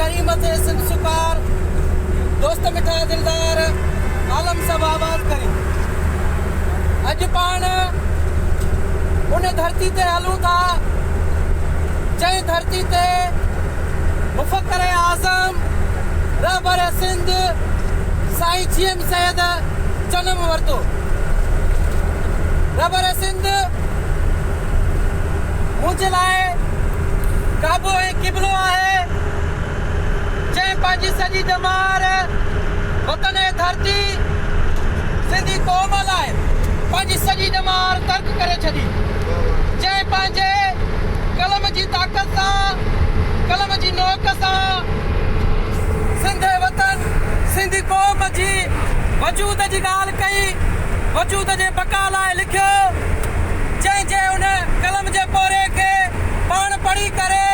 ڪريم تي سنڌ سڪار، دوست مٺا دلدار، عالم سڀ آواز ڪريون. اڄ پاڻ ان ڌرتي تي هلون ٿا، جنهن ڌرتي تي مفڪر اعظم، رهبر سنڌ سائين جي ايم سيد جنم ورتو. رهبر سنڌ منهنجي لاء ڪعبو ۽ قبلو آهي، جنهن پنهنجي سڄي ڄمار وطن ۽ ڌرتي، سنڌي قوم لاء پنهنجي سڄي ڄمار ترڪ ڪري ڇڏي، جنهن پنهنجي قلم جي طاقت سان، قلم جي نوڪ سان سنڌ ۽ وطن، سنڌي قوم جي وجود جي ڳالهه ڪئي، وجود جي بقا لاء لکيو، جنهن جي ان قلم جي پورهيي کي پاڻ پڙهي ڪري،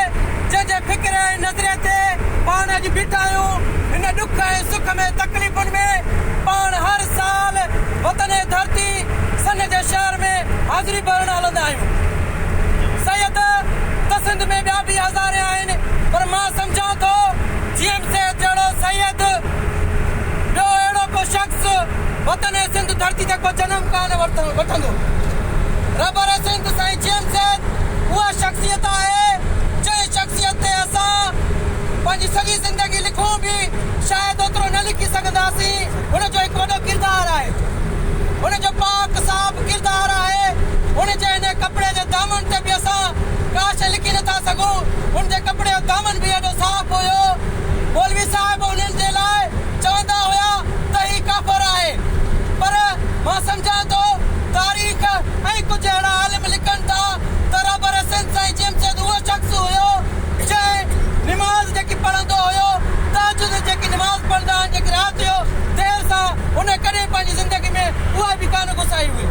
جنهن جي فڪر ۽ نظريي تي پاڻ اڄ بيٺا آهيون، هن ڏک ۽ سک ۾ تڪليفن ۾ پاڻ هر سال وطن ۽ ڌرتي سن جي شهر ۾ حاضري ڀرڻ هلندا آهيون. سيد ته سنڌ ۾ ٻيا به هزارين آهن پر مان سمجهان ٿو جي ايم سيد جهڙو سيد ٻيو اهڙو ڪو شخص وطن ۽ سنڌ ڌرتي تي ڪو جنم ڪانه وٺندو. رهبر سنڌ سائين جي ايم سيد اها شخصيت آهي جنهن شخصيت تي اسان پنهنجي سڄي زندگي لکون به شايد اوترو نه لکي سگهنداسين. هن جو هڪ وڏو ڪردار آهي. هن جو پاڪ صاف ڪردار آهي. هن جي هن ڪپڙي جي دامن تي به اسان ڪا شيء لکي نه ٿا سگهون. هن جي ڪپڙي جو دامن به ايڏو صاف هيو. مولوي صاحب انهن جي لاء چوندا هيا ته هي ڪافر آهي. پر مان سمجهان ٿو تاريخ ۽ ڪجهه اهڙا عالم لکن ٿا ته رهبر سنڌ سائين جي ايم سيد اهو شخص هيو جنهن نماز جيڪي پڙهندو هيو، تهجد جيڪي نماز پڙهندا آهن جيڪي رات جو دير سان، هن ڪڏهن پنهنجي زندگي ۾ اها به ڪانه گسائي هئي.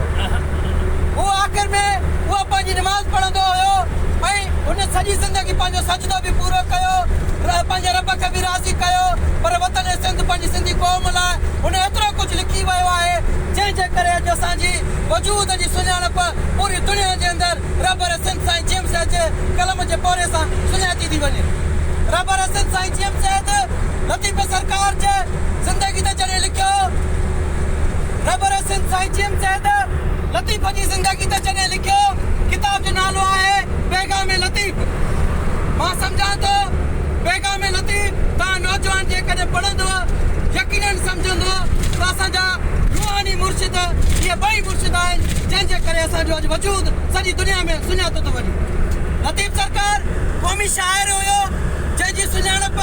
هو آخر ۾ اها پنهنجي نماز پڙهندو هيو ۽ هن سڄي زندگي پنهنجو سجدو به پورو ڪيو، پنهنجي رب کي به راضي ڪيو، پر وطن سنڌ پنهنجي سنڌي قوم لاء هن ايترو ڪجهه لکي ويو آهي، جنهن جي ڪري اڄ اسان جي وجود جي سڃاڻپ پوري دنيا جي اندر رهبر سنڌ سائين جي ايم سيد جي قلم جي پورهيي سان سڃاتي ٿي وڃي. رهبر سنڌ سائين جي ايم سيد لطيف سرڪار جي زندگي تي جڏهن لکيو، رهبر سنڌ سائين جي ايم سيد لطيف جي زندگي تي جڏهن لکيو، ڪتاب جو نالو آهي پيغام لطيف. مان سمجهان ٿو پيغام لطيف توهان نوجوان جيڪڏهن پڙهندو يقينن سمجهندو ته اسان جا روحاني مرشد اهي ٻئي مرشد آهن جنهن جي ڪري اسان جو اڄ وجود سڄي دنيا ۾ سڃاتو ٿو وڃي. لطيف سرڪار قومي شاعر هيو جنهن جي سڃاڻپ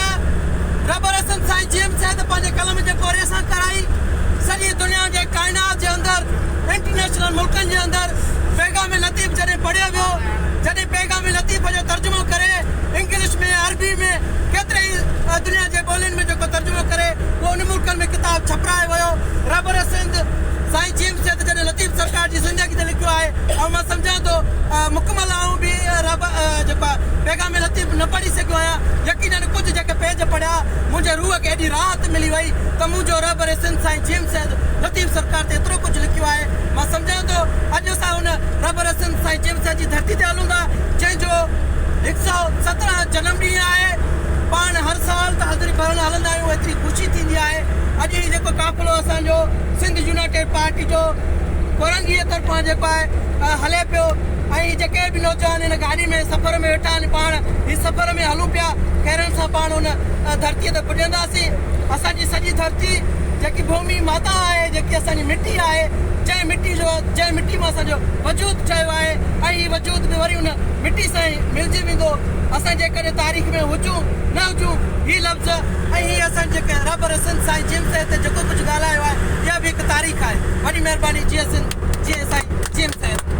رهبر حسن سائين جي ايم سيد پنهنجي قلم جي پورهيي سان ڪرائي. سڄي دنيا جي ڪائنات جي اندر انٽرنيشنل ملڪن جي اندر پيغام لطيف جڏهن پڙهيو ويو جڏهن پيغام لطيف جو ترجمو ڪري انگلش ۾ عربي ۾ ڪيتري ئي دنيا جي ٻولين ۾ جيڪو ترجمو ڪري اهو ان ملڪن ۾ ڪتاب ڇپرايو ويو. رهبر سنڌ سائين جي ايم سيد جڏهن لطيف سرڪار جي زندگي تي لکيو آهي ۽ مان سمجهان ٿو مڪمل آئون به جيڪو آهي پيغام لطيف نه پڙهي سگهيو آهيان يقينن ڪجهه جيڪي پيج پڙهيا منهنجي روح کي ايڏي راحت ملي وئي ته منهنجو رهبر سنڌ سائين جي ايم سيد لطيف سرڪار تي ايترو ڪجهه لکيو آهي مان سمجهان ٿو اڄ اسان ان رهبر سنڌ سائين جي ايم سيد جي ڌرتي تي هلون ٿا جنهن جو هڪ سئو 17 جنم ڏينهن آهي پاڻ هر سال ته حاضري ڀرڻ هلندا آهيون ايتري خوشي ٿيندي آهي اڄ هي جيڪو قافلو اسان جو سنڌ يونائيٽيڊ پارٽي جو ڪورنگيء طرفان جيڪو آهي هلي پيو ۽ هي جيڪي به نوجوان هن گاڏي ۾ سفر ۾ ويٺا آهن پاڻ هي سفر ۾ هلون پيا خيرن سان پاڻ ان ڌرتيء تي پڄنداسين اسان جي سڄي ڌرتي جيڪي ڀومي ماتا آهي جيڪي اسان جي مٽي آهي جنهن مٽي جو جنهن مٽي مان اسان جو وجود ٺهيو آهي ۽ هي وجود به وري ان مٽي سان ئي ملجي ويندو اسان جيڪڏهن تاريخ ۾ هجون نه هجون هي لفظ ۽ هي اسان جيڪي رهبر سنڌ سائين جي ايم سيد تي جيڪو ڪجهه ڳالهايو آهي اها به هڪ تاريخ آهي وڏي مهرباني جيئي سنڌ جيئي سائين جي ايم سيد.